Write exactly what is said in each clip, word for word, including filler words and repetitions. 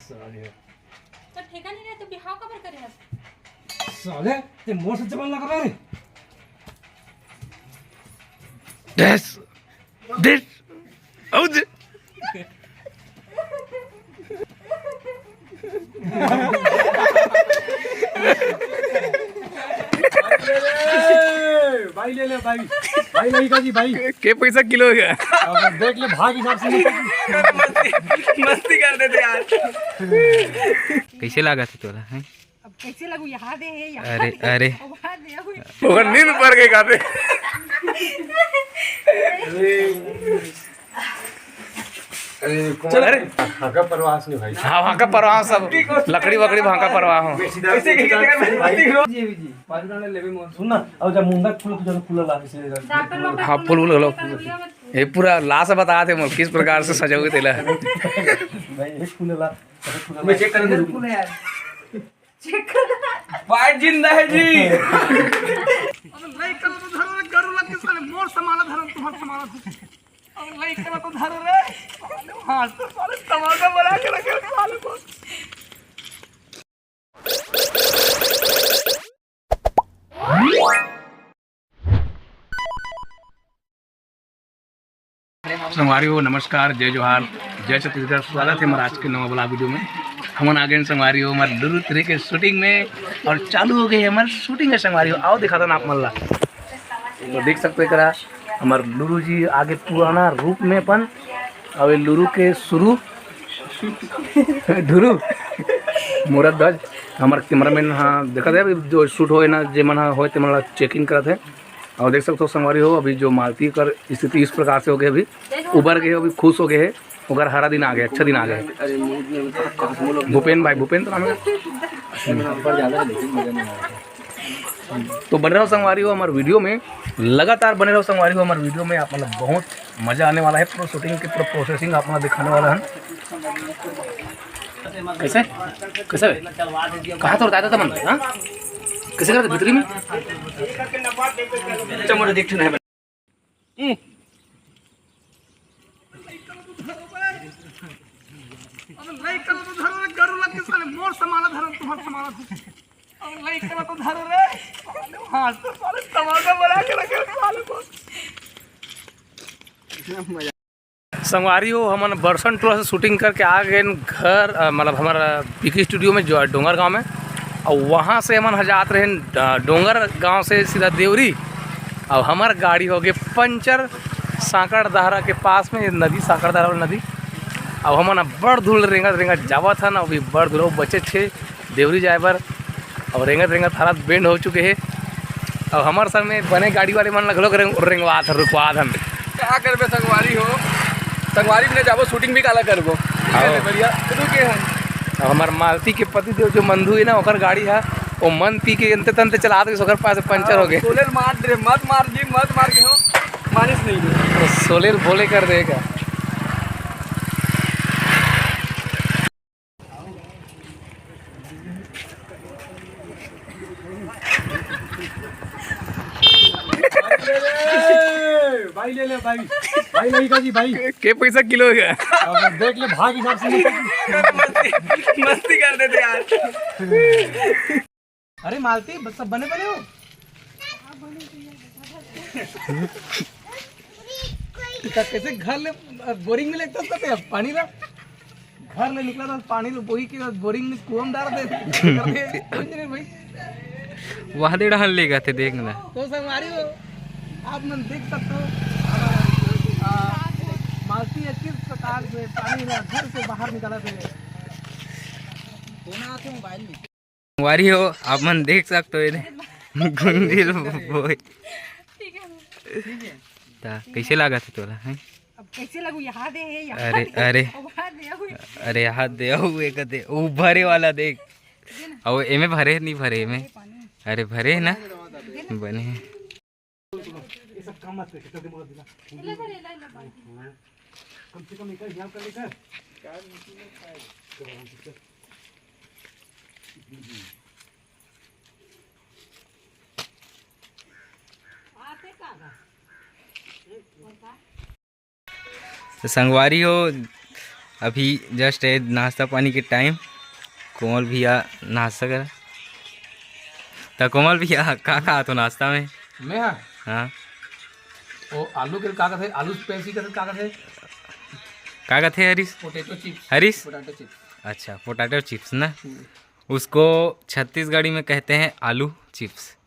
साले। तो ठेका नहीं रहे तो बिहाव काबर करे हस? साले, ते मोर से जबान लगा रहे। देश, देश, औज। भाई ले ले भाई, भाई नहीं का जी भाई। के पैसा किलो है? अब देख ले भाग हिसाब से। मस्ती कर देते यार। कैसे लगा था तोला, हैं? अब कैसे लगू? यहाँ दे है, यहाँ अरे, दे, अरे। वहाँ दे, वहाँ दे। ओकर नींद पड़ गई खाते। अरे, चल, अरे। हाँका परवाह नहीं भाई। हाँ, हाँका परवाह सब। लकड़ी वकड़ी हाँका परवाह हो। कैसे, कैसे, कैसे, कैसे, भाई। जी, जी, पाँच रुपया लेबे मोर। सुन ना, अब जब मुंडा फूल, फूल, फूल ला, इसे डॉक्टर लोग हाँ, फूल, फूल, फूल। ये पूरा लाश बता थे मोर, किस प्रकार से सजाओगे तेला। भाई, एक फूल ला, एक फूल ला। मैं चेक करने दे, रुको। फूल है यार। चेक कर। भाई जिंदा है जी। अबे नहीं करो तो धरो रे, गरु लग के साले मोर समाना धरो, तुम्हारा समाना धरो। अबे नहीं करो तो धरो रे। हाँ, तो साले तमाचा बना के रखे साले को। संगवारी हो, नमस्कार, जय जोहार, जय छत्तीसगढ़। स्वागत है हमारा आज के नवा vlog video में। हमन आ गए हैं संगवारी हो हमारे लुरु थ्री के shooting में और चालू हो गई है हमारी shooting है संगवारी हो। आओ दिखाता ना आप मन ला। तो देख सकते हो एकरा हमारे लुरु जी आगे पुराना रूप में अपन। अब ये लुरु के शुरू ढुरू मुरत ध्वज हमारे कैमरामैन हाँ देखा दे अभी जो शूट होए ना जे मन हाँ होए ते मन ला checking करत है। और देख सकते हो संगवारी हो, अभी जो मालती कर स्थिति इस प्रकार से हो गई, अभी उबर गए, अभी खुश हो गए है, ओकर हरा दिन आ गए, अच्छा दिन आ गए। भूपेन भाई, भूपेन तो नाम है। तो बने रहो संगवारी हो हमारे वीडियो में, लगातार बने रहो संगवारी हो हमारे वीडियो में। आप मतलब बहुत मजा आने वाला है, पूरा शूटिंग के पूरा प्रोसेसिंग आप मतलब दिखाने वाला है। कैसे, कैसे कहा तो बताया था मन, हाँ? कैसे करते भीतरी में? चमोड़ देख नहीं। हम्म। अबे नहीं करो तो धरो रे, गरु लग के साले मोर समाना धरो, तुम्हारा समाना धरो। अबे नहीं करो तो धरो रे। हाँ, तो साले तमाचा बना के रखे साले को। संगवारी हो, हमन बरसन टोला से शूटिंग करके आ गए घर, अ, मतलब हमारा पीके स्टूडियो में जो डोंगर गांव में। और वहाँ से हमन ह जात रहे अ, डोंगर गांव से सीधा देवरी। और हमार गाड़ी हो गए पंचर सांकड़ दहरा के पास में, नदी सांकड़ दहरा वाला नदी। अब हमन अब्बड़ धूल रेंगत रेंगत जावत हन, अभी बड़ धूल बचे छे देवरी जाए बर। अब रेंगत रेंगत हालत बेंड हो चुके हे। अब हमर संग में बने गाड़ी वाले मन ल घलोक रेंग-, रेंगवात हन, रुकवात हन। का करबे संगवारी हो, संगवारी बिना जाबो शूटिंग भी काला करबो। ठीक हे, आओ। बढ़िया रुके हन। अब हमर मालती के पति देव जो मंधु हे ना, ओकर गाड़ी हे, वो मन पी के अंते तंते चलात रहिस, ओकर पास पंचर हो गए। सोलेल मार दे, मत मार जी, मत मार के हो, मानिस नहीं दे। तो सोलेल बोले कर देगा। भाई ले ले भाई, भाई नहीं का जी भाई। के पैसा किलो हे? अब देख ले भाग हिसाब से। मस्ती कर देते यार। अरे मालती, बस सब बने बने हो? इतना कैसे घर ले, बोरिंग में लेता था पानी ला? घर ले निकला था पानी ला, बोही के बाद बोरिंग में कुआं में डाल दे। कुछ नहीं भाई। वह दे डाल लेगा थे, देख ना। तो संगवारी हो, आप मन देख सकते हो, आ, मालती है किस प्रकार से पानी ला घर से बाहर निकाला थे। संगवारी हो, आप मन देख सकते हो, एदे गुंजिल बोय। ठीक है। ता कैसे लागत हे तोला, हैं? अब कैसे लगू? यहाँ दे है, यहाँ अरे, दे, अरे। वहाँ दे, वहाँ दे। अरे, यहाँ दे, वो एक दे, वो भरे वाला देख। दे ना। अब एमे भरे, नहीं भरे एमे। पानी। अरे, भरे है ना? दे ना। बने हैं। ये सब काम मत कर, कर दे, मगर दिला। ले, ले, ले, ले, ले। कम से कम एक हिसाब कर लेकर। तो संगवारी हो, अभी just ये नाश्ता पानी के टाइम, कोमल भैया नाश्ता कर। त कोमल भैया, का खात हो नाश्ता में? मैं, हाँ। हाँ। वो आलू के का कहते, आलू पेप्सी कहते, का कहते? का कहते, Harish? Potato chips. Harish? Potato chips. अच्छा, पोटैटो चिप्स ना। हम्म। उसको छत्तीसगढ़ी में कहते हैं आलू चिप्स।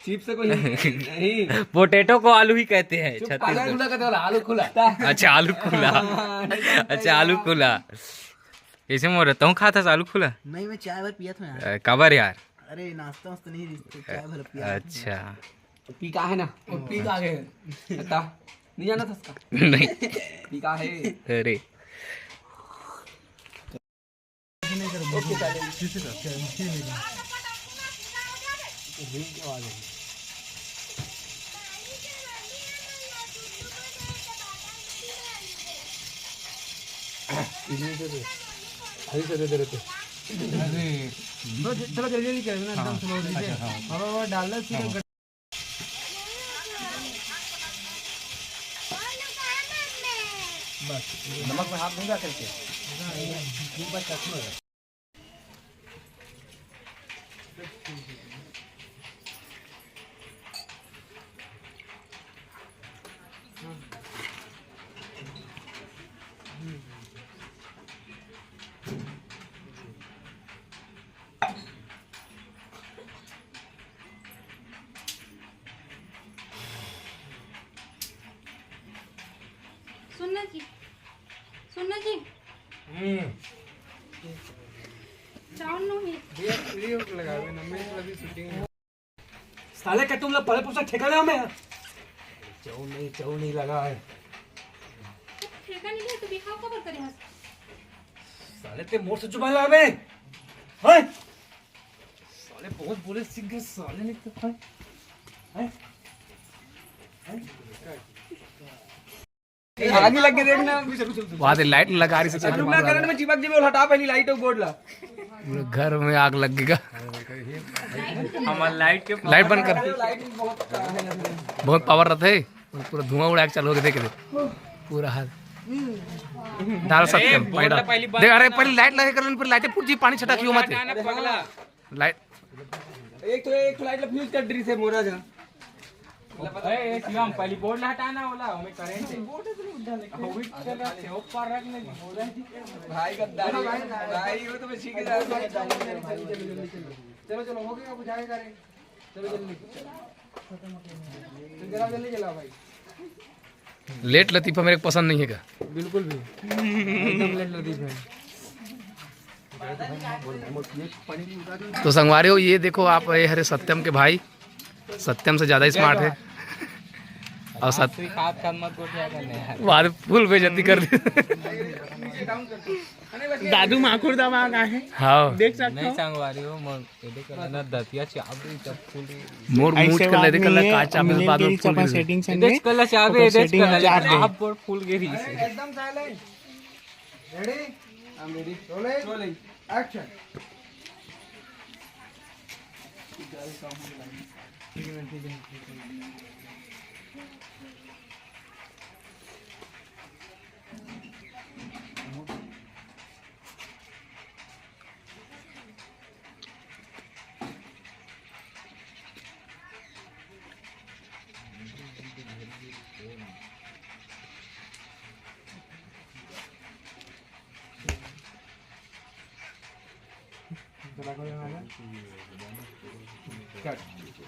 चिप्स से कोई नहीं। पोटैटो को आलू ही कहते हैं छत्तीसगढ़। आलू खुला कहते हैं, आलू खुला। अच्छा, आलू खुला। हाँ, नहीं, अच्छा, आलू खुला। कैसे मोर, तहूँ खाता आलू खुला? नहीं, मैं चाय भर पिया था यार। अ, काबर यार? अरे, नाश्ता वास्ता नहीं, रिश्ते, चाय भर पिया। अच्छा। तो पी का है ना? वो पी का है? बता। नहीं जाना था उसका? नहीं। पी का है? अरे। इन्हीं से दे। अभी से दे दे रहे थे। अरे। चलो, जल्दी जल्दी करेंगे ना, एकदम हाँ। स्लो दीजिए। अच्छा, हाँ। और वो डालना सीधा हाँ। गट- बस। नमक में हाथ धोगा करके। बस, खत्म हो गया। सुन ना जी, सुन ना जी। हम्म। चाउर नो ही। भैया, video लगावे ना, मैं तो अभी shooting में। साले का तुम लोग पहले पूछा ठेका ले हमें। चाउर नहीं, चाउर नहीं लगा है। ठेका नहीं है तो बिहाव कबर करे हस? साले ते मोर से जुबान लड़ावे। हैं? साले बहुत बोले सीख गए साले ने तो। हैं? हैं? हैं? आग ही लग के देखना। वहाँ से लाइट लगा रही से। तुम ना करंट में चिपक जीवे, हटा पहली लाइट और बोर्ड ला। पूरे घर में आग लग गई। हमार लाइट के लाइट बंद कर। लाइट बहुत बहुत पावर रहता है। पूरा धुआं उड़ा के चालू हो गया, देख दे। पूरा हाथ डाल सकते हैं, पानी डाल। देख, अरे, पहले लाइट लगे करन, फिर लाइटें फूट जी, पानी छटक क्यों मत। लाइट। एक तो, एक तो लाइट ला फ्यूज कट रही से मोरा जा। ए, ए, शिवम, पहली बोर्ड ला हटाना वाला, हमें करंट है। बोर्ड तो नहीं उठा लेकिन। हाँ, वो भी चल रहा है, ऊपर रख ले। भाई गद्दारी, भाई, वो तो मैं सीख के जा रहा हूँ। चलो, चलो, हो गया, बुझाएगा रे। चलो जल्दी। तो जला, जल्दी जला भाई। लेट लतीफा मेरे को पसंद नहीं है क्या? बिल्कुल भी। एकदम लेट लतीफा है। तो संगवारी हो, ये देखो आप, ये हरे सत्यम के भाई, सत्यम से ज़्यादा ही स्मार्ट है। और सत- हाथ का मत गोठिया करने यार। बाद फुल बेइज्जती कर दी। दादू माखुर दबा का है। हाँ। देख सकते नहीं हो। संगवारी हो, मोर एदे कला ना दतिया चाबी जब फूल गई। मोर मूछ ऐसे कला, एदे कला, का चाबी बाद में फूल गई। सेटिंग से एदे कला चाबी, एदे कला चाबी। आप बोर फूल गई रही से। एकदम silent. Ready? I'm ready. Rolling. Rolling. Action.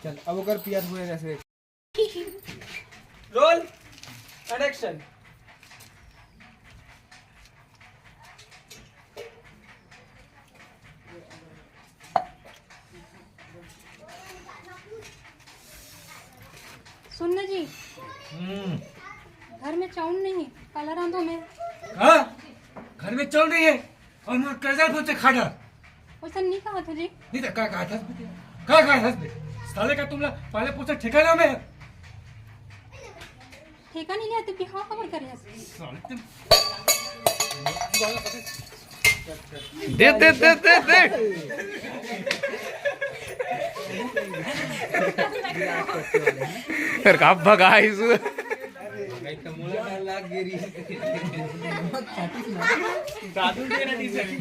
चल, अब ओकर पियर हुए जैसे। Roll and action. सुन ना जी, हम्म। घर में चाउर नहीं है, काला रांधो में। हाँ? घर में चाउर नहीं है और मैं कैसे पूछे खा डाल। वैसा नहीं कहा था जी। नहीं तो क्या कहा था? क्या कहा था? साले का तुम लोग पहले पूछे ठिकाना में। ठेका नहीं लिया तो बिहाव कबर करे हस? साले तुम दे, दे, दे, दे, दे। फिर का भगाई सु?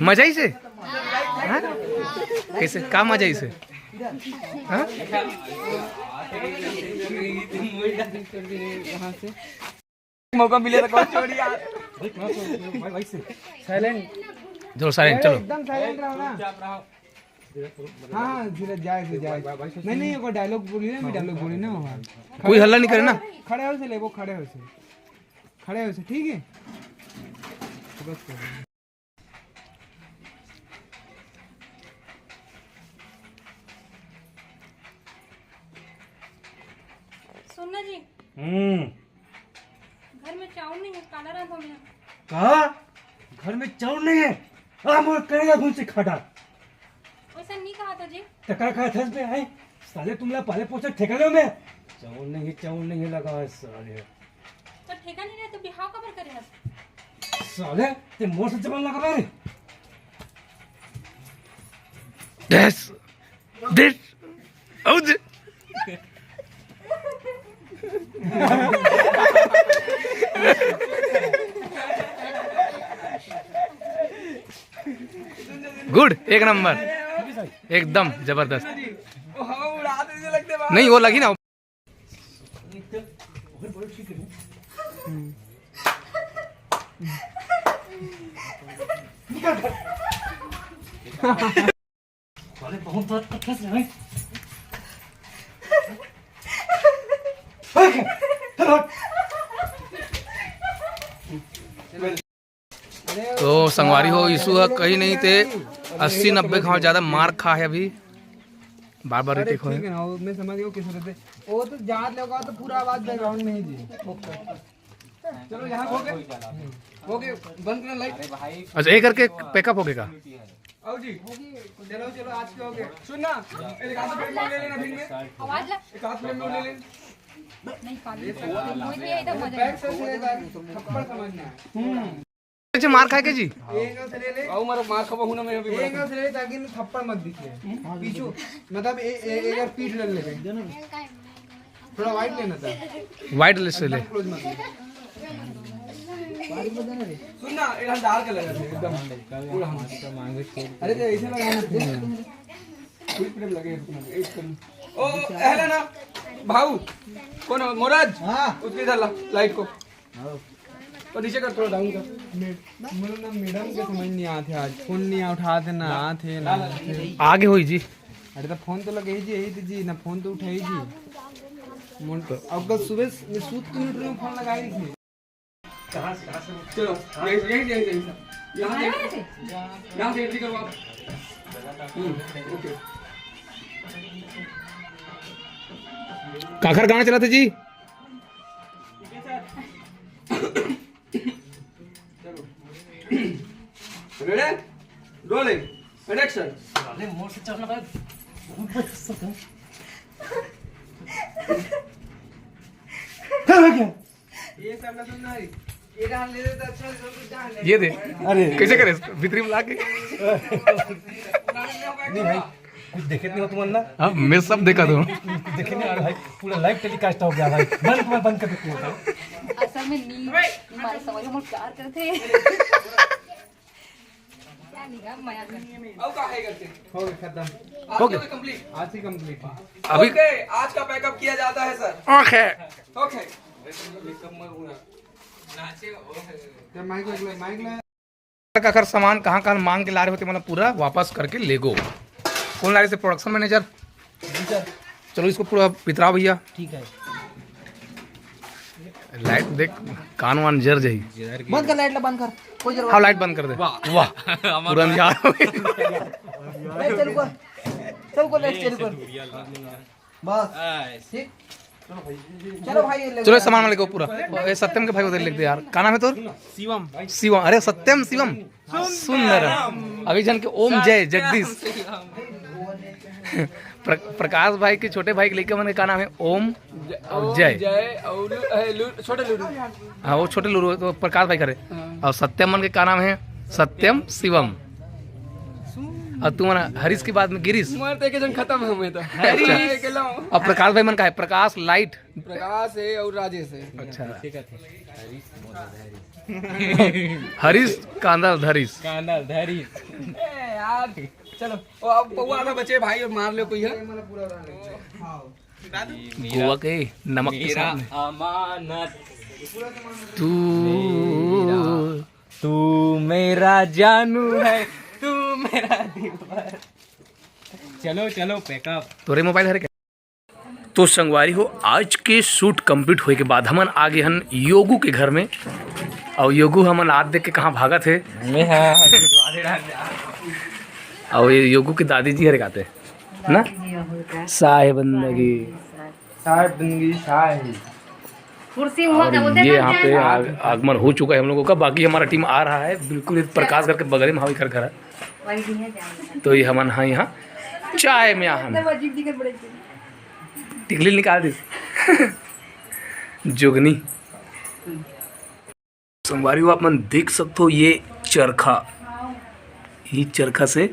मजा ही से। हाँ? कैसे, का मजा ही से? हाँ? मौका मिले तो कौन छोड़ी यार। साइलेंट। चलो, साइलेंट, चलो। एकदम साइलेंट रहो ना। हाँ, हाँ, धीरज, जाए से, जाए से। नहीं, नहीं, वो डायलॉग बोली ना, मैं डायलॉग बोली ना वहाँ। कोई हल्ला नहीं करे ना। खड़े हो से ले, वो खड़े हो से। खड़े हो से, ठीक है? बस कर। सुन ना जी। हम्म। घर में चाउर नहीं है, काला रांधो में। का? घर में चाउर नहीं है? आ, मोर करेगा घुन से खाटा। वैसा नहीं कहा था जी। टकरा खाया था इसमें, हैं? साले तुमला पाले पोसे ठेका लो मैं। चाउर नहीं है, चाउर नहीं है लगा है साले। तो ठेका नहीं रहे तो बिहाव काबर करे हस? साले, ते मोर से जबान लगा रे। देश, देश, औज। गुड, एक नंबर, एकदम जबरदस्त। नहीं, वो लगी ना। साले बहुत बात करते हैं। तो संगवारी हो, यीशु ह कहीं नहीं ते अस्सी नब्बे घाव ज्यादा मार खा है अभी, बार बार अरे रिटेक हो। ठीक है ना, वो मैं समझ गया किस तरह से। वो तो जात लेगा तो पूरा आवाज बैकग्राउंड में ही जी। चलो, यहाँ हो गया, हो गया, बंद करना लाइट। अच्छा, ये करके पैकअप हो गया का? आओ जी, चलो, चलो, आज के हो गया। सुन ना, एक आध फ्रेम ले लेना दिन में, आवाज ला। एक आध फ्रेम ले लेना। नहीं, काली। कोई भी है इधर मजा बैक से ले जा, थप्पड़ समझना है। हम्म। अच्छा, मार खाए के जी? ये एंगल से ले ले। आओ, मारो, मार खाबो हूं ना मैं अभी। ये एंगल से ले ले, ताकि इन्हें थप्पड़ मत दिखे। पीछू, मतलब, ए-, ए-, एक बार पीठ ले ले। थोड़ा वाइड लेना था। वाइड ले से ले। एकदम क्लोज मत ले। सुन ना, एकदम डाल के लगा दे, एकदम। पूरा हम। अरे, तो ऐसे लगा ना। फुल फ्रेम लगे, एक फ्रेम। ओ, हेलो ना, भाऊ, कौन है? मोराज? हाँ। उसके इधर ला, लाइट को। हाँ। और नीचे कर, थोड़ा डाउन कर। मे-, मतलब ना, मैडम के समझ नहीं आते आज, फोन नहीं उठाते ना, आते ना। आगे होई जी। अरे तो फोन तो लगे ही जी, यही तो जी, ना फोन तो उठाई जी। मोन तो अब कल सुबह में सूत के उठ रहे हूँ, फोन लगाई जी। चलो, यही, यही, यही, यही, सर। यहाँ से, यहाँ से एंट्री करो आप। हम्म, ओके। काखर गाना चलाते जी। चलो। रेडी? रोलिंग। And action. अरे, मोर से चढ़ना भाई, बहुत बड़ा गुस्सा था। क्या हो गया? ये सब ना सुनना है। ये डाल ले तो अच्छा है, सब कुछ डाल ले। ये दे। अरे। कैसे करे? भीतरी में लाके। नहीं भाई, कुछ देखे नहीं हो तुम ना? हाँ, मैं सब देखा था। कुछ देखे नहीं आ रहा भाई, पूरा लाइव टेलीकास्ट हो गया भाई। बंद, मैं बंद कर देती हूँ। असल में नींद, हमारे समझ में प्यार करते हैं। क्या निगाह मया कर। अब का है करते? हो गया, खत्म। आज हो गया। का कंप्लीट। आज ही कंप्लीट है। अभी ओके, आज का पैकअप किया जाता है सर। ओके। ओके। नाचे, ओके। ते माइक ले, माइक ले। काखर सामान कहाँ कहाँ मांग के ला रहे होते, मतलब, पूरा वापस करके लेगो। कौन ला रहे थे? Production manager. जी सर। चलो, इसको पूरा पितराओ भैया। ठीक है। लाइट देख, कान वान जर जाई। बंद कर लाइट ला, बंद कर। कोई जरूरत हाँ, लाइट बंद कर दे। वाह। वाह। हमारा पूरा अंधियार हो गया। लाइट चालू कर। चालू कर, लाइट चालू कर। बस। ठीक। चलो भाई, ये ले चलो, लो। सामान वाले को पूरा। ये सत्यम के भाई को उधर लिख दे यार। का नाम है तोर? शिवम। शिवम। अरे, सत्यम शिवम। सुंदर। अभी जन के ओम जय जगदीश। प्र-, प्रकाश भाई के छोटे भाई के लइका मन के का नाम है? ओम और ओम जय। जय और, ए, लू-, छोटे लूरू। हाँ, वो छोटे लूरू, तो प्रकाश भाई करे। हाँ। और सत्यम मन के का नाम है? सत्यम शिवम। अउ तुमन हरीश के बाद में गिरीश। मोर तो एक झन खतम हे, मैं तो। हरीश। अउ प्रकाश भाई मन का हे? प्रकाश लाइट। प्रकाश हे अउ राजेश हे। अच्छा। हरीश कांदा धरीश। कांदा धरीश। ए यार, चलो। ओ, अब पौवा आधा बचे भाई, अउ मार ले कोई हे। गोवा के नमक के साथ में। अमानत। तू मेरा, तू मेरा जानू है, तू मेरा दिलबर। चलो, चलो, पैकअप। तोरे मोबाइल हरे का? तो संगवारी हो, आज के शूट कंप्लीट होए के बाद हमन आ गे हन योगू के घर में। अउ योगू हमन आत देख के कहाँ भागत हे। मैं, हाँ, हाँ। अउ ये योगू के दादी जी हरे काते ना? दादी जी बहुत है। साहे बंदगी। साहे बंदगी, साहे। कुर्सी हुआ और था, वो ये देखा यहाँ पे जाए। आग-, आगमन हो चुका है हम लोगों का। बाकी हमारा टीम आ रहा है, बिल्कुल ये प्रकाश घर के बगल में, हाँ, इकर घर है। वही भी है, जाओ। तो ये हमन हाँ यहाँ चाय में आहन। टिकली निकाल दी। जोगनी। संगवारी हो, आप मन देख सकते हो, ये चरखा, ये चरखा से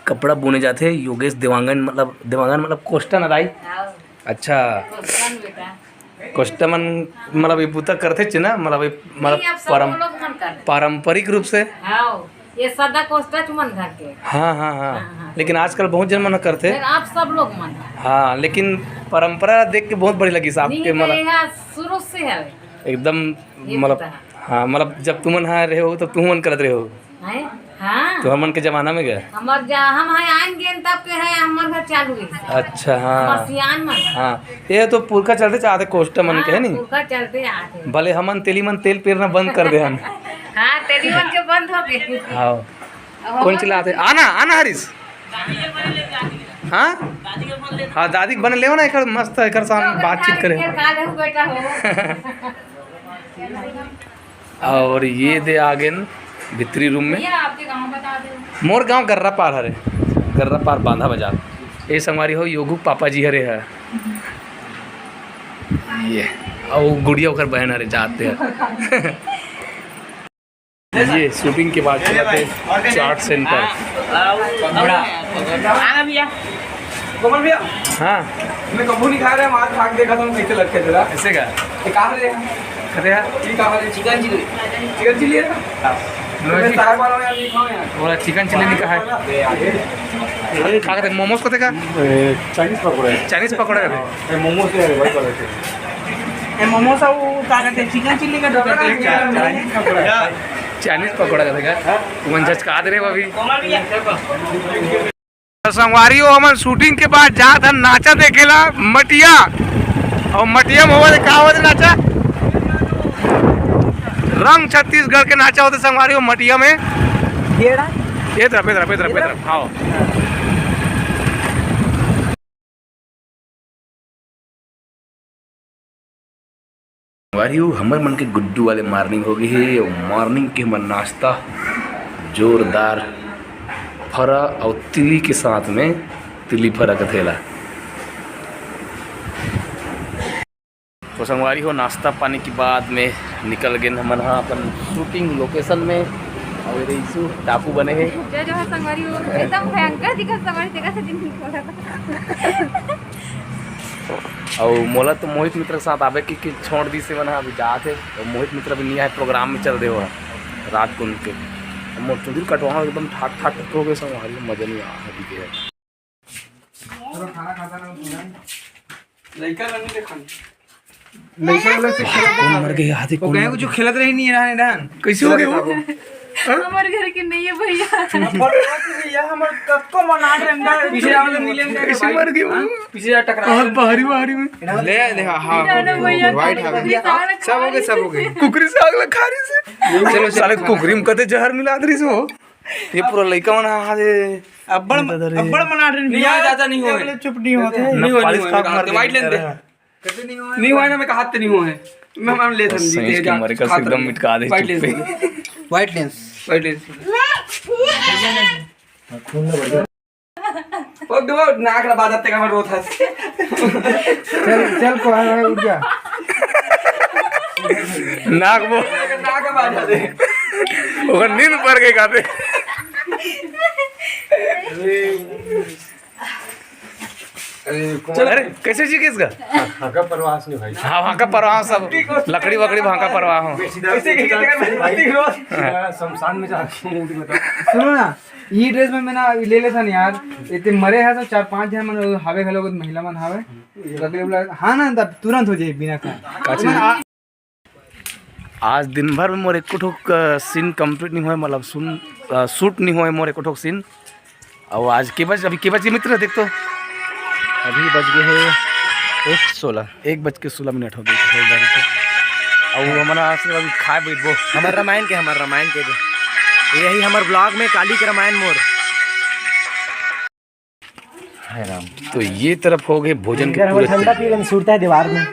कपड़ा बुने जाते हैं। योगेश देवांगन, मतलब देवांगन मतलब कोष्टा ना दाई। हाँ। अच्छा। कोष्टा बेटा। कोष्टा मन मतलब ये बुता करथे च ना, मतलब ये, मतलब नहीं, अब सब परम-, लोग मन करथे। पारंपरिक रूप से। हाँ, ये सदा कोष्टा च मन घर के। हाँ, हाँ, हाँ। हाँ, हाँ। लेकिन आजकल बहुत जन मन करथे। लेकिन आप सब लोग मन। हाँ, लेकिन परंपरा देख के बहुत बढ़िया लगी साहब नहीं, के, तो मतलब यहाँ शुरू से है। एकदम, ये मतलब, तो है। हाँ, मतलब जब तुमन हाँ रहे हो, तब तुमन करत रहे हो। हैं? हाँ। तो हमन के जमाना में गए। हमर जा-, हम हैं आन गेन तब के हैं, हमर घर चालू है। अच्छा, हाँ। हमर सियान मन। हाँ, ये तो पुरखा चलते चाहते कोष्टा मन के, है हाँ, नी? पुरखा चलते आते। भले हमन तेली मन तेल पेरना बंद कर दे हन। हाँ, तेली मन के बंद हो गए। हाँ। अब कौन हमर चिल्लाते? आना, आना हरीश। हाँ? हाँ, दादी के बने लेव ना, एकर मस्त, एकर साथ वो बातचीत करे। के खा लेहु बेटा हो। और ये दे आ गेन भीतरी रूम में। भैया, आपके गांव बता दो। मोर गांव गर्रा पार हरे, गर्रा पार बांधा बाजार। ये संगवारी हो, योगू पापा जी हरे है। ये, और गुड़िया ओकर बहन हरे, जाते हैं। ये शूटिंग के बाद चला थे चाट सेंटर। हाँ भैया। कोमल भैया, हाँ। मैं कभू नहीं खा रहा, वहाँ खा के देखा था, कैसे लगते तेरा। ऐसे का? ये कहाँ रे? अरे यार, ये कहाँ रे? Chicken chilli. चिकन चिली है ना? हाँ। तो मैं सारे वालों में यार नहीं खाऊँ यार। बोला चिकन चिली नहीं कहा है। अरे यार, ये खा के देख, मोमोज को देखा? ए, चाइनीज पकौड़ा है। चाइनीज पकौड़ा है। ए, मोमोज है, भाई, पकौड़ा है। ए, मोमोज है, वो क्या कहते हैं, चिकन चिली का डब्बा है। चाइनीज पकौड़ा। चाइनीज पकौड़ा का देखा? हाँ। वो झचका दे रहे हो अभी। तो संगवारी हो, हमन शूटिंग के बाद जात हन नाचा देखेला मटिया। और मटिया में होवत का होवत नाचा? रंग छत्तीसगढ़ के नाचा होते संगवारी हो मटिया में। ये तरफ, ये तरफ, ये तरफ, ये तरफ, हाँ। संगवारी हो, हमर मन के गुड्डू वाले मॉर्निंग हो गई है। और मॉर्निंग के हमर नाश्ता जोरदार फरा और तिली के साथ में, तिली फरा कथेला। तो संगवारी हो, नाश्ता पानी के बाद में निकल गेन हमन हा अपन शूटिंग लोकेशन में। और ये issue टापू बने हैं। जो, जो है संगवारी हो, एकदम भयंकर दिखत संगवारी, देखा से दिन निकल रहा। अउ मोला तो मोहित मित्र के साथ आबे के, के छोड़ दी से मन ह अभी जात हे। अउ मोहित मित्र अभी नहीं आए, प्रोग्राम में चल दे हो रात को उनके। अउ मोर चुंदी कटवाहूं एकदम ठाट ठाट हो गए संगवारी, मजा नहीं आ अभी के। चलो खाना खाता ना। लइका रंग के खाना। लइका वाला से खेलत कौन मर गए? हाथी वो कौन कहे मर कुछ गए? खेलत रही नहीं रहा है डान। कैसे हो गए वो? हमारे घर के नहीं है भैया। भैया हमर कक्को मना रहे अंदर। पीछे आओ तो मिले अंदर। कैसे मर गए वो? हाँ? पीछे जा टकरा। बहुत भारी भारी में। ले ले, हाँ, हाँ, जाना भैया, व्हाइट है। ये सारा सब हो गए, सब हो गए। कुकरी से अगला खा रही से। चलो, साले कुकरी में कते जहर मिला दे रही से वो। ये पूरा लइका मन हा दे। अब्बड़, अब्बड़ मना रहे। नहीं, ज्यादा नहीं हो। चुप नहीं होते। नहीं हो, नहीं हो, व्हाइट लेन दे। नहीं हुआ है ना, मैं कहा नहीं हुआ है। मैं मान ले सही के मरे का एकदम मिटका दे white lens. White lens. White lens. ओ दो नाक ला बाजत तेका रोत हस। चल, चल, को है, उठ जा। नाक वो नाक बाजा दे। ओकर नींद पड़ गई काते। अरे, अरे, कैसे जी किसका? हाँ, का परवाह नहीं भाई। हाँ, वहाँ का परवाह सब, लकड़ी वकड़ी वहाँ का परवाह हो। शमशान में जाके मूड़ी बता। सुनो ना, ये ड्रेस में मैं ना ले लेता नहीं यार। इतने मरे हैं तो चार पांच जन मन हावे, घलो महिला मन हावे। लकड़ी उकला, हाँ ना, तब तुरंत हो जाए बिना खाए। आज दिन भर में मोर एको ठोक सीन कंप्लीट नहीं होए, मतलब सुन शूट नहीं होए मोर एको ठोक सीन। और आज के बज अभी के बज के मित्र देख तो अभी बज गए हैं एक सोलह। एक बज के सोलह मिनट हो गए। और हमारा आज अभी खाए बैठबो। हमार रामायण के हमार रामायण के भी यही हमार ब्लॉग में काली के रामायण मोर। हाय राम। तो ये तरफ हो गए भोजन के पूरे ठंडा पी सुरता है दीवार में।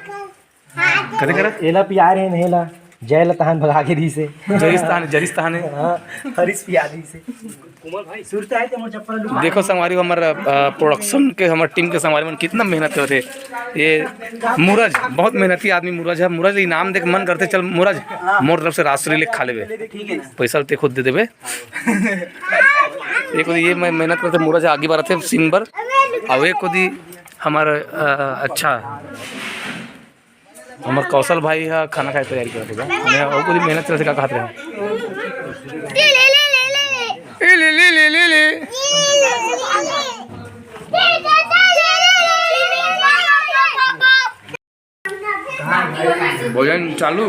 कदे करा? एला पिया रहे हैं, एला। जय लतान भगा के दी से। जरिस्तान, जरिस्तान है। हाँ, हरीश पिया दी से। कोमल भाई, सुरता है तो मोर चप्पल लुका। देखो संगवारी हो, हमारा प्रोडक्शन के, हमारी टीम के संगवारी मन कितना मेहनत करते हैं। ये मूरज बहुत मेहनती आदमी। मूरज है, मूरज इनाम देख मन करते, चल मूरज, मोर तरफ से राजश्री ले खा लेबे। पैसा ते खुद दे देबे। एक ये मैं मेहनत करते, मूरज आगे बढ़ते सीन पर। अब एक खुद ही हमारा अच्छा हमर कौशल भाई ह खाना खाए तैयारी करत हे। मैं ओकरी मेहनत से का कहत रहे। ए, ले, ले, ले, ले, ले। ए, ले, ले, ले, ले, ले। भोजन चालू।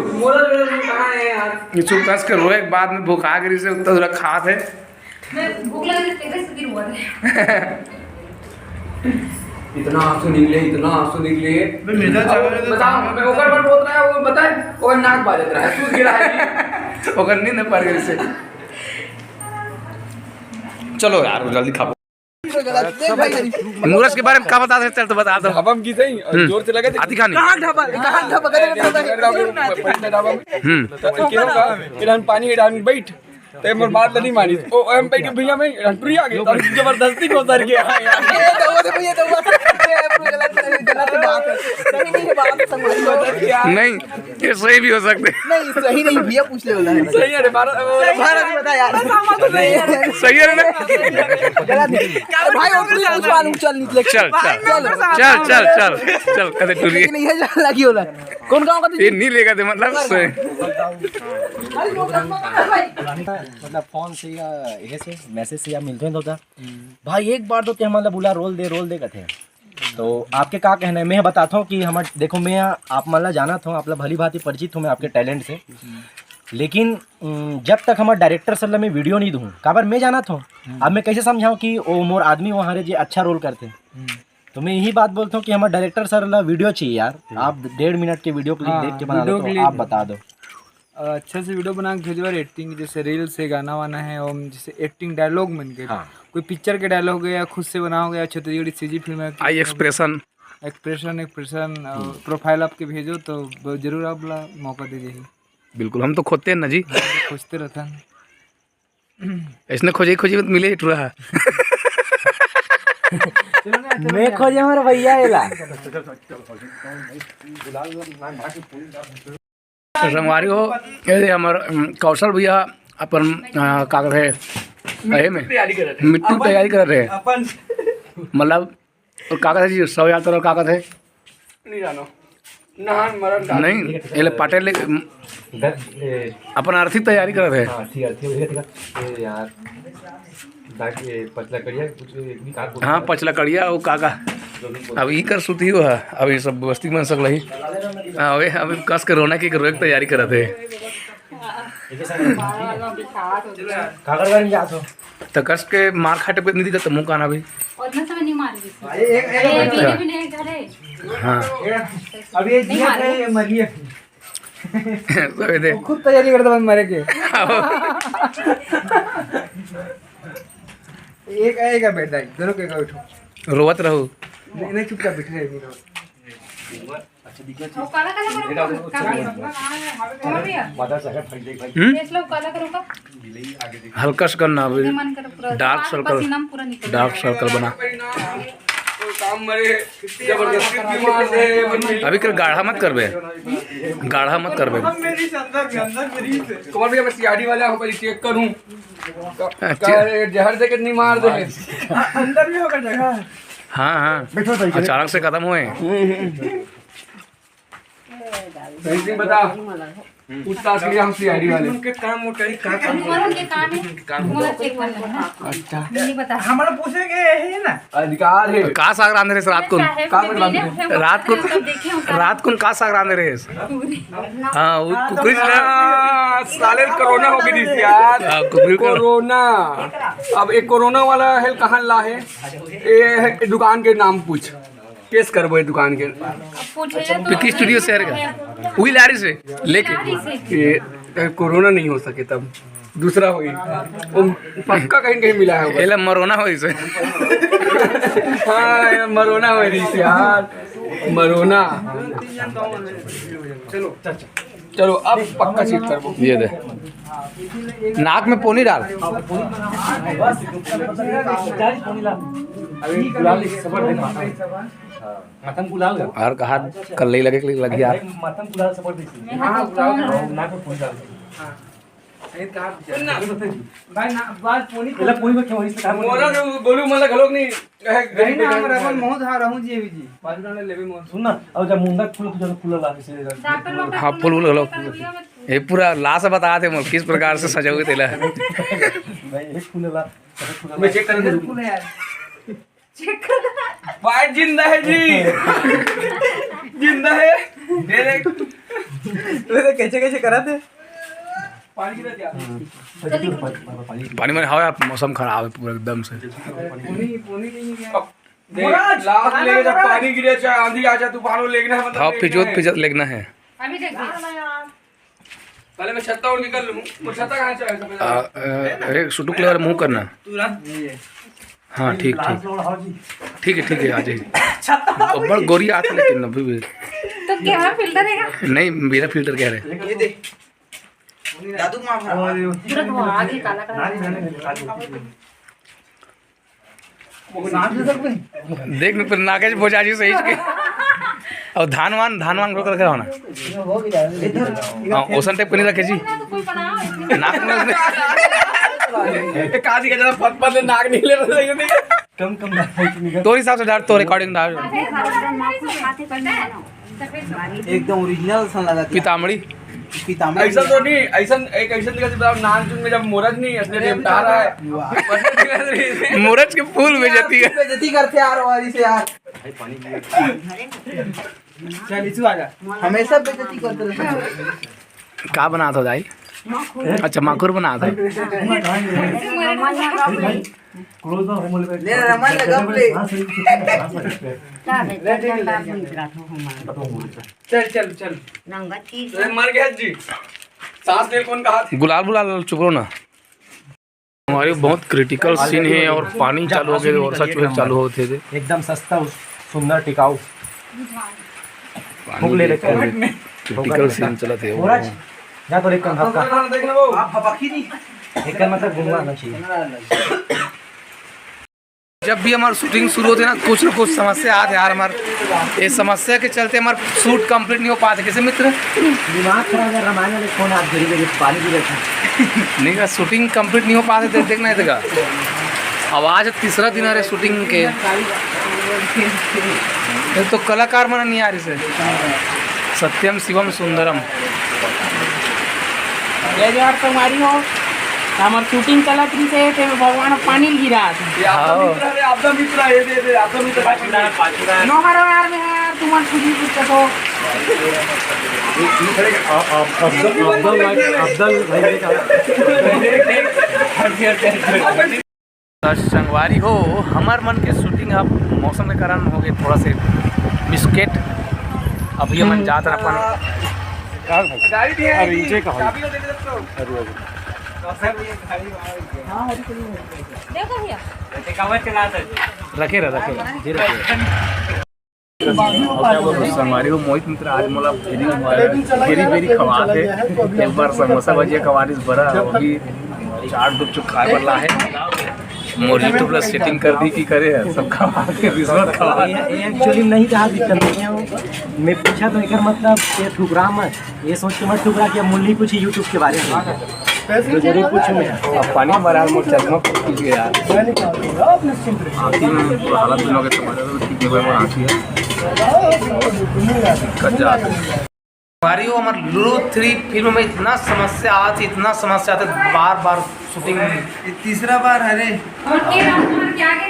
ये चुप कस के रोए के बाद में भूखा गिरी से उत्तर खात है। मैं भूख लग रही है, तेरे से गिर हुआ है। इतना आंसू निकले, इतना आंसू निकले। बे, मेरा अब चावल है तो बताओ, चावल मैं ओकर पर बोल रहा है, वो बताए, ओकर नाक बाजत रहा है, सूज गिरा है। ओकर नींद पड़ गई से। चलो यार, जल्दी खाओ। मूरज के बारे में का बता दे, चल तो बता दो। ढाबा में की सही, हम्म। जोर से लगे थे। आती खानी। कहाँ ढाबा? कहाँ ढाबा? करे ढाबा। पहले ढाबा में। हम्म। तो क्या होगा? फिर हम पानी डाल बैठ। ते मोर बात नहीं मानी। ओ, हम बैठ के भैया मैं हंटुरी आ गए। और जबरदस्ती को उतर गया। ये तो वो देखो, ये तो वो ये पूरी गलत, गलत बात है। सही नहीं है बात, समझ लो। नहीं, ये सही भी हो सकते हैं। नहीं, सही नहीं, भैया पूछ ले वाला है। सही है रे, भारत, भारत बता यार। सही है रे ना? गलत है। अरे भाई, और कुछ पूछवा लूं, चल निकले। चल, चल। चल। चल, चल, चल, चल, कदे टूरी। लेकिन ये जा लगी होला। कौन गांव का ये नहीं लेगा दे, मतलब, सही। मतलब, फोन से या ये से, मैसेज से या मिलते हैं तो होता। भाई, एक बार तो क्या, मतलब, बोला, "रोल दे, रोल दे," कहते हैं। तो आपके का कहना है? मैं बताता हूँ कि हम, देखो, मैं आप, मतलब, जाना था, आप, मतलब, भली भांति परिचित हूँ मैं आपके टैलेंट से, लेकिन, उम, जब तक हमारे डायरेक्टर सर ला मैं वीडियो नहीं दूँ, काबर मैं जाना था, अब मैं कैसे समझाऊँ कि वो मोर आदमी वहाँ रे जे अच्छा रोल करते हैं? तो मैं यही बात बोलता हूँ कि हमारे डायरेक्टर सर ला वीडियो चाहिए यार। आप डेढ़ मिनट के वीडियो क्लिप हाँ, देख के बना लो, वीडियो तो क्लिप। आप बता दो। अच्छा से वीडियो बना के भेजो यार, एक्टिंग, जैसे रील्स है, गाना वाना है, और जैसे एक्टिंग डायलॉग मन के, हाँ। कोई पिक्चर के डायलॉग है या खुद से बनाओगे या छत्तीसगढ़ी सीजी फिल्म है, आई एक्सप्रेशन। एक्सप्रेशन, एक्सप्रेशन और प्रोफाइल आपके भेजो तो ब-, जरूर आप ला मौका दे जाही। बिल्कुल, हम तो खोजते हैं ना जी। हम तो खोजते रहते हैं। इसने खोजे खोजे मत मिले टुरा। मैं खोजे हमारे भैया एला। तो संगवारी हो, ये हमर, अम, कौशल भैया अपन, अ, का कहत हे, एहे में मिट्टू तैयारी करत रहे। अपन मतलब, और का कहत हे जी, सौ यार तरह का कहत हे? नहीं जानो। नहान मरन डाल। नहीं, एले पाटे ले, अम, द-, ए, अपन आर्थिक तैयारी करत हे। हाँ, ठीक है, ठीक है, ठीक है। ए यार। बाकी ये पतला करिया, कुछ एक भी काम हाँ, पचला करिया, वो का का। अब ई कर सुती हो है, अब ये सब बस्ती मन सकलही। हाँ, वे, अब कस के रोना की रोए के तैयारी करत हे। काकर घर में जात हो? तो कस के मार खाटे पे नहीं दिखत, मुंह काना भी। उतना समय नहीं मार रही थी। एक, एक ये मिनट। वीडियो भी नहीं करे। हाँ। अब ये नहीं जिया मारे। है, ये मरिए। तो ये दे। वो खुद तैयारी करता बंद मारे के। एक आएगा बेटा, दोनों के बैठो। रोवत रहो। नहीं, नहीं, चुपचाप बैठे रहे, नहीं रो। अच्छा, दिखा वो काला काला करो। का भैया? माता साहब फट देख भाई। हम्म? फेस लो काला करो का? हल्का सा करना अभी। मन कर पूरा डार्क सर्कल। पसीना में पूरा निकल डार्क सर्कल बना। काम मरे, जबरदस्ती बीमार रहे। अभी कर गाढ़ा मत करबे, गाढ़ा मत करबे। कमर भैया, मैं सीआईडी वाला हूँ, पहले चेक करूँ। हाँ, का, चेक। का, जहर दे के नहीं मार दे। अंदर भी होगा जगह। हाँ, हाँ। बैठो, बैठो। अचानक से खत्म हुए। सही से बता। पूछताछ के लिए हम सीआईडी वाले। उनके काम वो करी, का काम? उनके काम है। काम वो चेक करना है। अच्छा। नहीं बता। हमारा पूछे के यही है ना। अधिकार है। का साग रांधे रहे रात को? साहेब का के बन रांधे? बीजा है, वो रात को, तब देखे हम। रात को का साग रांधे रहे? हाँ, वो कुकरी से ना। हाँ, साले कोरोना हो गई थी यार। हाँ, कुकरी का। कोरोना। अब एक कोरोना वाला है, कहाँ ला है? ये है, दुकान के नाम पूछ। केस करबो ये दुकान के। अब पूछे तो पीके स्टूडियो शहर का। वही लारी से लेके। लारी से। ये, ये कोरोना नहीं हो सके तब दूसरा होई। वो पक्का कहीं न कहीं मिला है होगा। एला मरोना होई से। हाँ, ये मरोना होई रही थी यार। मरोना। चलो, चलो, अब पक्का चीट करबो। ये दे। नाक में पोनी डाल। अभी गुलाल इस सबर दे माता। मातम गुलाल का। और कहा कल नहीं लगे, लग गया। मातम गुलाल सबर दे। हाँ, गुलाल का। नाक में पोनी डाल। सुन ना। भाई ना, बात पोनी पहले पोनी में क्यों इस तरह मोरा जो गोलू मला घलोक नहीं। नहीं ना, हम रमन मोहन हाँ रहूं जी, अभी जी। बाजू डाले लेबे मोहन। सुन ना, अब जब मुंडा खुलो तो जब खुला लागे से डॉक्टर लोग हाँ, फूल वूल घलोक। ये पूरा लाश बता थे मोर किस प्रकार से सजाओगे तेला। भाई, एक खुला ला, एक खुला मैं ला। चेक करने दूँ। भाई जिंदा है जी। जिंदा है। दे दे। तू तो कैसे कैसे करा थे? पानी गिरा क्या? पानी में हवा, मौसम खराब है पूरा एकदम से। पानी, पानी नहीं है। अब देख, लाश ले जा, पानी गिरे, चाहे आंधी आ जाए, तूफान हो, लेगना है, मतलब हाँ, लेगना फिजोत है। फिजोत लेगना है। अभी देख। पहले मैं छत्ता और निकल लूँ। वो छत्ता कहाँ से आया? आ, अ, एक सुटुक ले और मुंह करना। तू रख। हाँ, ठीक, ठीक। ठीक है, ठीक है, आ जाइए। छत्ता तो बड़ गोरी आती लेकिन अभी भी। तो क्या फिल्टर है? नहीं, मेरा फिल्टर कह रहे। ये दे। दादू माँ भरा। पूरा धुआं आ गया, काला काला। देख न, पर नागेश बोझा जी सही के। और धान वान, धान वान रोक रखे हो ना। हाँ, ओसन टाइप के नहीं रखे जी। ना तो कोई बनाओ। नाक में एक आदि का जरा पत पत नाक निकले तो सही नहीं। कम कम डाल। तोर हिसाब से डाल, तोर according डाल। एकदम ओरिजिनल सन लगा। पीतामढ़ी। पीतामढ़ी। ऐसा तो नहीं, ऐसा एक ऐसा दिखा था नान चुन में जब मोरज नहीं असली देवता रहा है। वाह। मोरज के फूल बेइज्जती है। बेइज्जती करते यार हमारी से यार। चल, इसू आ जा। हमेशा बेइज्जती करते रहते हैं। का बनात हो दाई? अच्छा, माखुर बनात हो। ले रमन लगा ले। चल, चल, चल। मर गया जी। सांस ले कौन कहा? गुलाल बुलाल चुप रहो ना। हमारे बहुत क्रिटिकल सीन है और पानी चालू हो गया, वर्षा चुहे चालू होते थे। एकदम सस्ता, सुंदर, टिकाऊ। पानी ले लेते हैं। क्रिटिकल सीन चला थे वो। जा तो एक कन धक्का। आप हपकी नहीं। एक कन मतलब घूमना आना चाहिए। जब भी हमार शूटिंग शुरू होते ना, कुछ ना कुछ समस्या आते यार। हमार ये समस्या के चलते हमार शूट कंप्लीट नहीं हो पाते। कैसे मित्र? दिमाग खराब है, रामायण वाले फोन हाथ गिरी गिरी पानी गिरे। नहीं का शूटिंग कंप्लीट नहीं हो पाते, देख, देखना है तेरा। अब आज तीसरा दिन आ रहे शूटिंग के। ये तो कलाकार मन नहीं आ रही से। सत्यम शिवम सुंदरम। जय जोहार संगवारी हो। हमर शूटिंग चलत रहिसे, तेमे भगवान पानी ल गिरात। ये आपदा हाँ। मित्र है, आपदा मित्र है, ये दे, दे, आपदा मित्र है। नोहर ओहर में यार, तुमन खुद ही कुछ कहो। अब्दुल, अब्दुल भाई, अब्दुल भाई का। संगवारी हो, हमर मन के शूटिंग अब मौसम के कारण हो गए थोड़ा से मिसकेट। अभी हमन जात हन अपन गाड़ी भी है, अरे, नीचे का हो। चाबी तो दे दे दोस्तों। अरे, अरे। देखो भैया। रखे रह, रखे रह, धीरे रखे। अब क्या बोलूं, संगवारी हो, मोहित मित्र आज मोला very, very, very खवात हे। एक बार समोसा भजिया खवा दिस बरा, अभी चाट गुपचुप खाए वाला है। मोर YouTube ला सेटिंग कर दी कि करे है, सब खवा के रिश्वत खवा। ये, ये एक्चुअली नहीं कहा दिक्कत नहीं है वो। मैं पूछा तो एकर मतलब ये ठुकरा मत, ये सोच के मत ठुकरा कि अब मुरली कुछ YouTube के बारे में। तो जरूर पूछूँ मैं। अब पानी हमारा मोर चश्मा फूट गया। आँखी में पूरा हालत बना के तुम्हारे तो ठीक है, वो आँखी है। दिक्कत जा रही है। हमारी वो हमारे लुलु थ्री फिल्म में इतना समस्या आती, इतना समस्या आती, बार बार शूटिंग में। ये तीसरा बार हरे।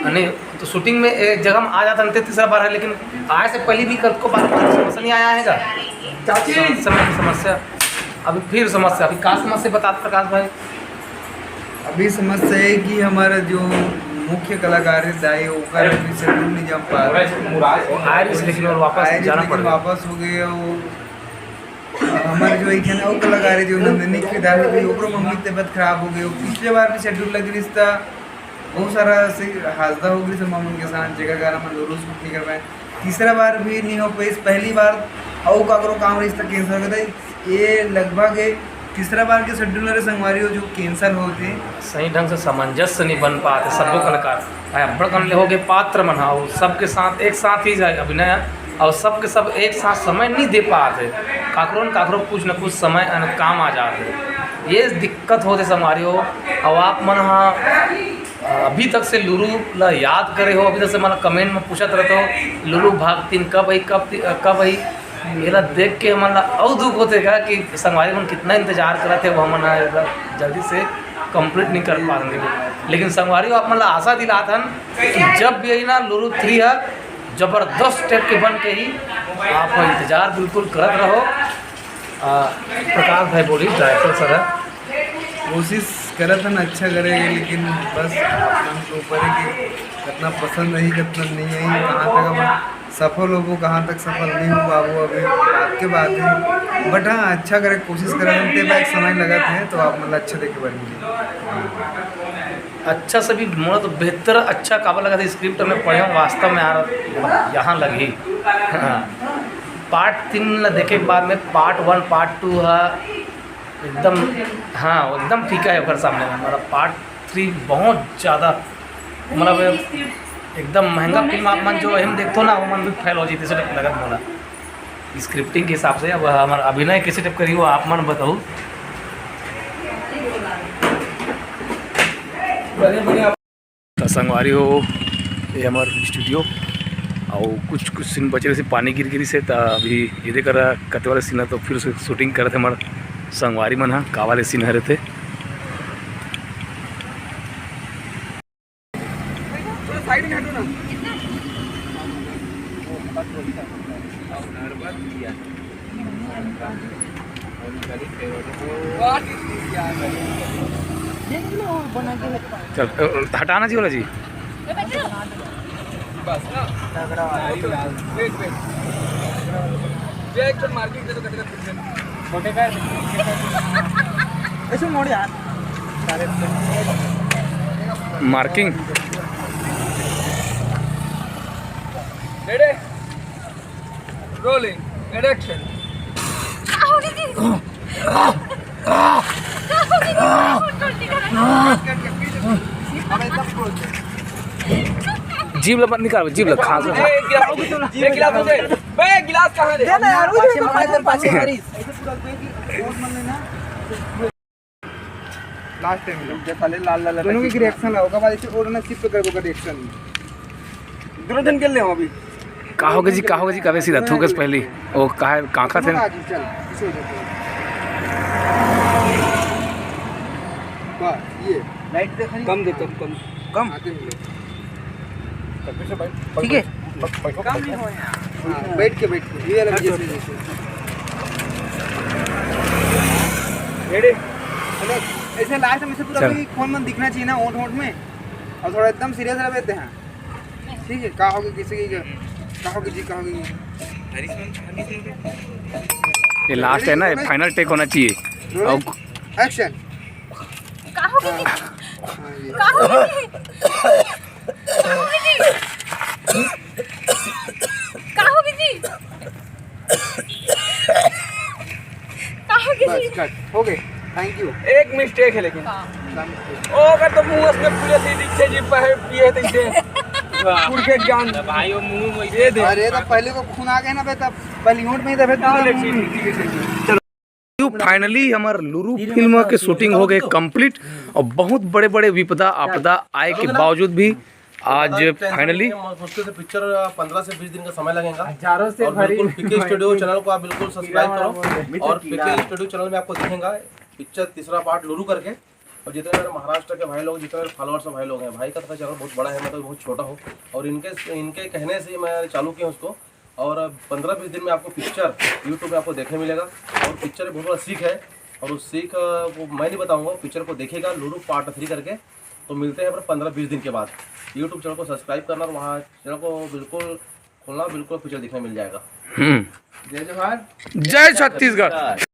नहीं तो शूटिंग में एक जगह में आ जाता नहीं, तीसरा बार है, लेकिन आए से पहले भी कल को बार बार समस्या नहीं आया है क्या? समस्या, समस्या, अभी फिर समस्या, अभी का समस्या बता प्रकाश भाई? अभी समस्या है कि हमारा जो मुख्य कलाकार है दाई, ओकर अभी शेड्यूल नहीं जम पा रहा। आयरिश लेकिन और वापस आयरिश जाना लेकिन पड़ गया। वापस हो गए। वो हमारे जो एक है ना, वो कलाकार है जो नंदिनी के किरदार में भी, ओकरो मम्मी की तबीयत खराब हो गई। वो पिछले बार भी शेड्यूल लग रही था, बहुत सारा ऐसे हादसा हो गई सब मामलों के साथ, जेकर कारण हम लोग शूट नहीं कर पाए। तीसरा बार भी नहीं हो पाई, पहली बार और काकरो काम रही था, कैंसिल हो गया था। ये लगभग ये तीसरा बार के शेड्यूल रहे संगवारी हो जो कैंसिल होते। सही ढंग से सामंजस्य नहीं बन पाते, सबको हाँ। कलाकार आय अब्बड़ कन ले हो गए पात्र मन हा, अउ सबके साथ एक साथ ही जाए अभिनय, अउ सबके सब एक साथ समय नहीं दे पाते, काकरो न काकरो कुछ न कुछ समय अन काम आ जाते, ये दिक्कत होते संगवारी हो। अउ आप मन हा अभी तक से लुलु ला याद करे हो, अभी तक से मन कमेंट में पूछत रहते हो लुलु भाग तीन कब आई, कब ती-, कब आई। एला देख के हमन ला अउ दुख होथे का कि संगवारी मन कितना इंतजार करत हे, वो हमन ह एला जल्दी से कंप्लीट नहीं कर पात हन। लेकिन संगवारी हो, आप मन ला आशा दिलात हन कि जब भी आई ना लुलु थ्री ह जबरदस्त टाइप के बन के ही, आप इंतजार बिल्कुल करत रहो। आ, प्रकाश भाई बोली, डायरेक्टर सर है। कोशिश करत हन अच्छा करे के, लेकिन बस मन के ऊपर है कि कितना पसंद आई, कितना नहीं आई, कहाँ तक हम सफल होबो, कहाँ तक सफल नहीं हो पाबो, अभी बात के बात है। बट हाँ, अच्छा करे के कोशिश करत हन, ते बा एक समय लगत है तो आप मतलब अच्छा देखे बर मिली। अच्छा से भी मोला तो बेहतर अच्छा काबर लगा था स्क्रिप्ट में पढ़े हूँ, वास्तव में यार यहाँ लगी। हाँ। पार्ट तीन ला देखे के बाद में पार्ट वन पार्ट टू है एकदम, हाँ, एकदम फीका है ओकर सामने में। मतलब पार्ट थ्री बहुत ज़्यादा, मतलब एकदम महंगा फिल्म आप मन जो हम देखथो ना, वो मन भी फेल हो जाते, ऐसे लगत मोला स्क्रिप्टिंग के हिसाब से। अब हमारा अभिनय कैसे टाइप करी, वो आप मन बताओ। बढ़िया, बढ़िया। त संगवारी हो, ये हमर स्टूडियो, अउ कुछ, कुछ सीन बचे रहिस, पानी गिर गिरिस हे, त अभी एदे करा कते वाले सीन ह, तो फिर से शूटिंग करत हे हमर संगवारी मन ह, का वाले सीन हरे थे। थोड़ा साइड में हटो ना। चल, अ, हटाना जी वाला जी। बस ना। तगड़ा वाला। Wait, wait. ये एक तो मार्किंग दे दो, कट, कट, कट। छोटे का ऐसे मोड़ यार। Marking. Ready? Rolling and action. जीभ ला मत निकाल, जीभ ला खा। ए, गिलास, ये गिलास दे। बे, गिलास कहाँ रे? दे ना यार, वो दे, पाछे पाछे मार, पाछे मार। लास्ट टाइम जब पहले लाल लाल दोनों की रिएक्शन होगा, बाद इसे और ना शिफ्ट कर देगा रिएक्शन। दोनों जन खेल ले अभी। का होगे जी, का होगे जी, कबे सीधा थूकस पहली। ओ, काहे, कांखा थे? आ जी, चल, इसे हो जाते हैं। वाह, ये। लाइट देख रही? कम दे, कम, कम। कम? आते हैं। ठीक है। कम नहीं हो यार। हाँ, बैठ के, बैठ के। ये वाला भी जैसे, जैसे। रेडी? चलो, ऐसे लास्ट में से पूरा चल। कोई फोन मन दिखना चाहिए ना, ओंठ, ओंठ में। और थोड़ा एकदम सीरियस रह लेते हैं। ठीक है, का होगे किसी की, का होगे जी, का होगे जी? ये लास्ट है ना, ये फाइनल टेक होना चाहिए। रोलिंग, अब एक्शन। का होगे जी? हाँ, ये। का होगे जी? का होगे जी? का होगे जी? का होगे बस, जी? कट। हो गए। Thank you. एक मिस्टेक है लेकिन। का? ओ, अगर तो मुंह से फूले से दिखे जी, पहले पिए तैसे। फूल के ज्ञान। भाई, वो मुंह में ये दे। अरे, तो पहले को खून आ गया ना बे, तब पहली होंठ में ही दबे। फाइनली हमार लुरु फिल्म के शूटिंग हो गए कंप्लीट और बहुत बड़े बड़े विपदा आपदा आए के बावजूद भी आज फाइनली मुश्किल से पिक्चर पंद्रह से बीस दिन का समय लगेगा। हजारों से और भरी बिल्कुल पीके स्टूडियो चैनल को आप बिल्कुल सब्सक्राइब करो और पीके स्टूडियो चैनल में आपको दिखेगा पिक्चर तीसरा पार्ट लुरु करके। और जितने मेरे महाराष्ट्र के भाई लोग, जितने मेरे फॉलोअर्स हैं भाई लोग हैं, भाई का तो चैनल बहुत बड़ा है, मैं तो बहुत छोटा हूँ। और इनके इनके कहने से ही मैं चालू किया उसको। और पंद्रह बीस दिन में आपको पिक्चर यूट्यूब में आपको देखने मिलेगा। और पिक्चर में बहुत बड़ा सीख है। और उस सीख को मैं नहीं बताऊंगा, पिक्चर को देखिएगा लुरु पार्ट थ्री करके। तो मिलते हैं पंद्रह बीस दिन के बाद। यूट्यूब चैनल को सब्सक्राइब करना और वहाँ चैनल को बिल्कुल खोलना, बिल्कुल पिक्चर देखने मिल जाएगा। हम्म। जय जोहार। जय छत्तीसगढ़।